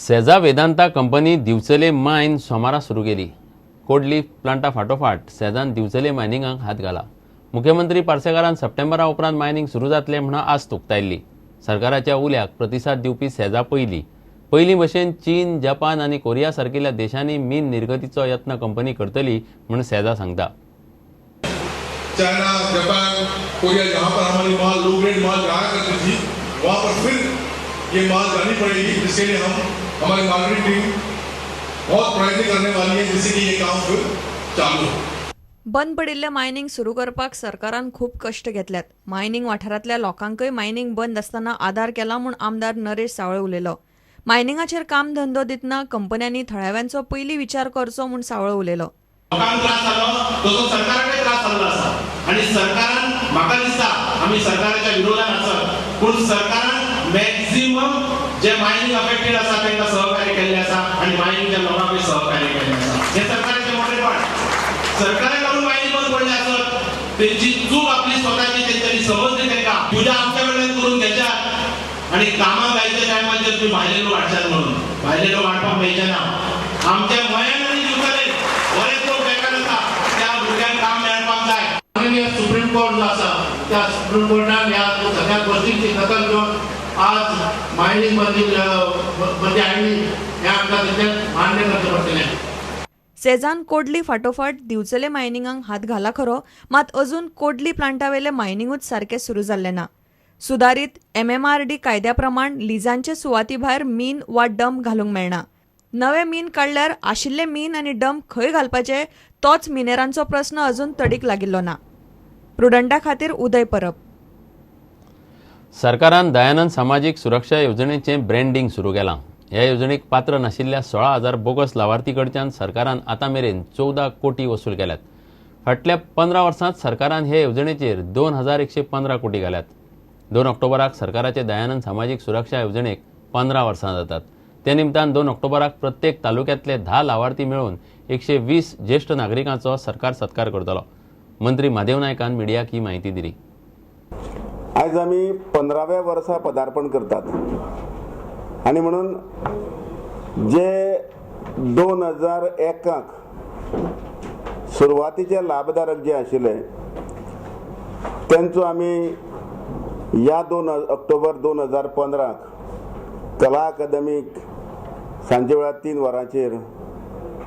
सेजा Vedanta company दिवचले मायन सोमारा सुरू केली. कोडली प्लांटा फाटोफाट सेजान दिवचले मायनिंगाक हात घाला. मुख्यमंत्री पार्सेकारान सप्टेंबरा उपरांत मायनिंग सुरू जातलें म्हूण आस्त उक्तायल्ली. सरकाराच्या उल्याक प्रतिसाद दिवपी सेजा पयली पयलीं भशेन चीन, जपान आनी कोरिया सारकिल्ल्या देशांनी मीन निर्गतीचो यत्न कंपनी करतली म्हूण सेजा सांगता. चाइना, जापान, कोरिया जहाँ पर हमारी माल लो ग्रेड माल जाया करती थी, वहाँ पर फिर ये माल जानी पड़ेगी, जिसके लिए हम हमारी मार्केटिंग टीम बहुत प्रयत्न करने वाली है, जिससे कि ये काम फिर चालू हो. बंद पडिल्लें मायनिंग सुरू करपाक सरकारान खूब कश्ट घेतल्यात. मायनिंग वाठारांतल्या लोकांकय मायनिंग बंद आसतना आदार केला म्हूण आमदार नरेश सावळे उलयलो. मायनिंगाचेर काम धंदो दितना कंपन्यांनी थळाव्यांचो पयलीं विचार करचो म्हूण सावळे उलयलो. लोकांक त्रास जालो तसो सरकाराकय त्रास जाल्लो आसा आनी सरकारान म्हाका दिसता आमी सरकाराच्या विरोधान आसत पूण सरकारान मॅक्झिमम जे मायनिंग अफेक्टेड आसा तांकां सहकार्य केल्लें आसा आनी मायनिंगच्या लोकांकय सहकार्य केल्लें आसा. हें सरकाराचें मोठेपण. सरकाराक लागून मायनिंग बंद पडलें आसत, तेंची चूक आपली स्वताची तेंच्यांनी समजली. तांकां पुजा आमच्या कडल्यान करून घेच्यात आनी कामां जायच्या टायमाचेर तुमी भायले लोक हाडशात म्हणून भायले लोक हाडपाक मेळचे ना. आमच्या मयान आनी दिवचले बरेच लोक बेकार आसा, त्या भुरग्यांक काम मेळपाक जाय. माननीय सुप्रीम कोर्ट जो आसा त्या सुप्रीम कोर्टान ह्या सगळ्या गोष्टींची दखल घेवन आज मायनिंग बंदी बंदी हाडली हें आमकां तेचें मान्य करचें पडटलें. सेजान कोडली फाटोफाट दिवचले मायनिंगाक हात घाला खरो, मात अजून कोडली प्लांटावेले मायनिंगूच सारकें सुरू जाल्लें ना. सुदारीत MMRD कायद्या प्रमाण लिजांचे सुवाती भायर मीन वा डंप घालूंक मेळना. नवे मीन काडल्यार आशिल्ले मीन आनी डंप खंय घालपाचे तोच मिनेरांचो प्रस्न अजून तडीक लागिल्लो ना. प्रुडंटा खातीर उदय परब. सरकारान दयानंद सामाजीक सुरक्षा येवजणेचें ब्रँडींग सुरू केलां. ह्या येवजणेक पात्र नाशिल्ल्या 16,000 बोगस लावार्थी कडच्यान सरकारान आतां मेरेन 14 कोटी वसूल केल्यात. फाटल्या 15 वर्सांत सरकारान हे येवजणेचेर 2,115 कोटी घाल्यात. 2 ऑक्टोबराक सरकाराचे दयानंद सामाजीक सुरक्षा येवजणेक 15 वर्सां जातात. ते निमतान 2 ऑक्टोबराक प्रत्येक तालुक्यांतले 10 लावार्थी मेळून 120 ज्येश्ठ नागरिकांचो सरकार सत्कार करतलो. मंत्री महादेव नायकान मिडियाक ही माहिती दिली. आयज आमी 15व्या वर्सा पदार्पण करतात आनी म्हणून जे 2001 सुरवातीचे लाभधारक जे आशिल्ले तेंचो आमी ह्या 2 ऑक्टोबर 2015 कला अकादमीक सांजे वेळार 3 वरांचेर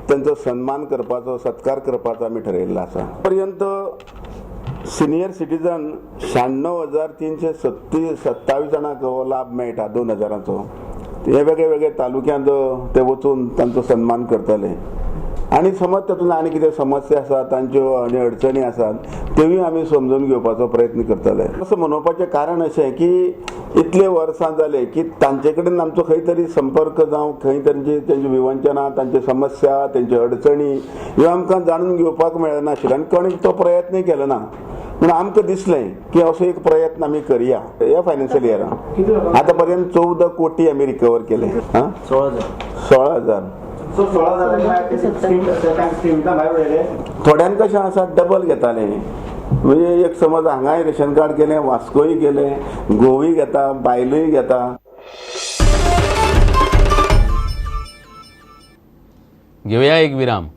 तेंचो सन्मान करपाचो, सत्कार करपाचो आमी ठरयिल्लो आसा. पर्यंत सिनियर सिटीजन 96,327 जाणांक हो लाभ मेळटा 2000चो. हे वेगळे वेगळे तालुक्यांत ते वचून तांचो सन्मान करतले आनी समज तातूंत आनी कितें समस्या आसा तांच्यो आनी अडचणी आसात त्योय आमी समजून घेवपाचो प्रयत्न करतले. असं म्हणोवपाचें कारण अशें की इतले वर्सां जाले की तांचे कडेन आमचो खंय तरी संपर्क जावं, खंय तांची तेंची विवंचना, तांची समस्या, तेंच्यो अडचणी ह्यो आमकां जाणून घेवपाक मेळनाशिल्ल्यो आनी कोणी तो प्रयत्नय केलो ना. म्हणून आमकां दिसलें की असो एक प्रयत्न आमी करया. ह्या फायनान्शियल इयरान आतां पर्यंत 14 कोटी आमी रिकवर केले. 16,000. थोड्यांक कशें आसा डबल घेताले, म्हणजे एक समज हांगाय रेशन कार्ड केलें, वास्कोय केलें, गोवूय घेता, बायलूय घेता. घेवया एक विराम.